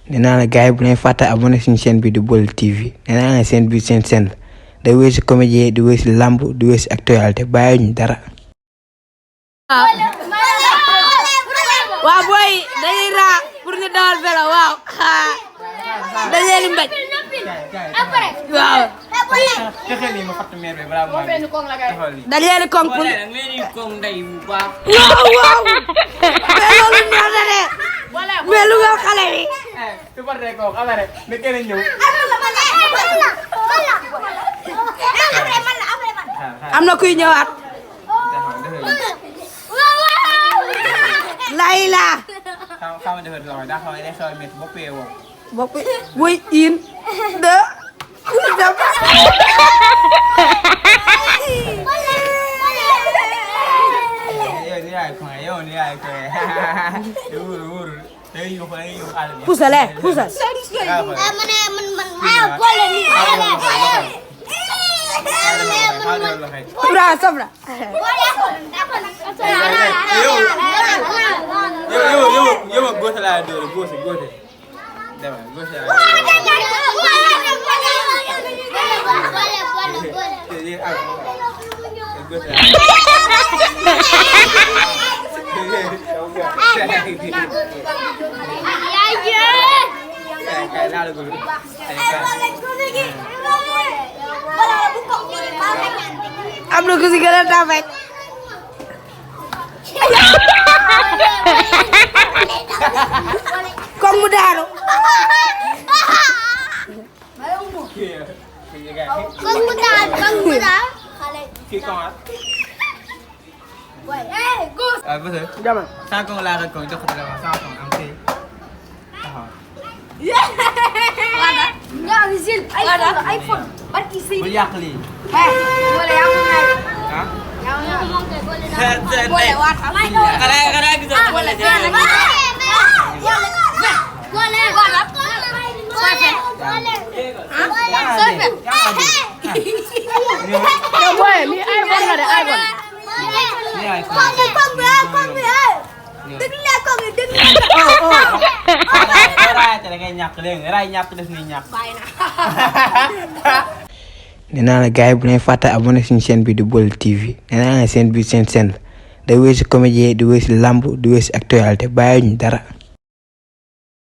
nee naa la gars yi bu leen fàtte abonné suñu chaîne bi di Boyi TV nee naa la seen bi seen la day wéy si comédien di wéy si lamb di wéy si actualité bàyyiwuñu dara. waaw booy dañuy raa pour ñu dawal vélo waaw dañu leen di mbéj waaw. dañu leen di kong pour waaw waaw mais loolu ñor na de mais lu nga xale bi. am na kuy ñëwaat. Layla. bopp woy in de pusal pusal Sobra sobra yo gota la do gota dama gota am na ku si gën a tafet comme mu daanu Jangan. Saya kau larang kau jauh dari masa kau ambil. ada nggak izin ada iPhone pergi sini Boleh kali. boleh aku naik Hah? yang ngomong kayak boleh wat Kadang kita boleh jalan. boleh wat Sofi ya boleh ni iPhone nggak ada iPhone Ni iPhone. nee naa la gars yi bu leen fàtte abonné suñu chaîne bi di Boyi TV nee naa la seen bi seen la day wéy si comédien di wéy si lamb di wéy si actualité bàyyiwuñu dara.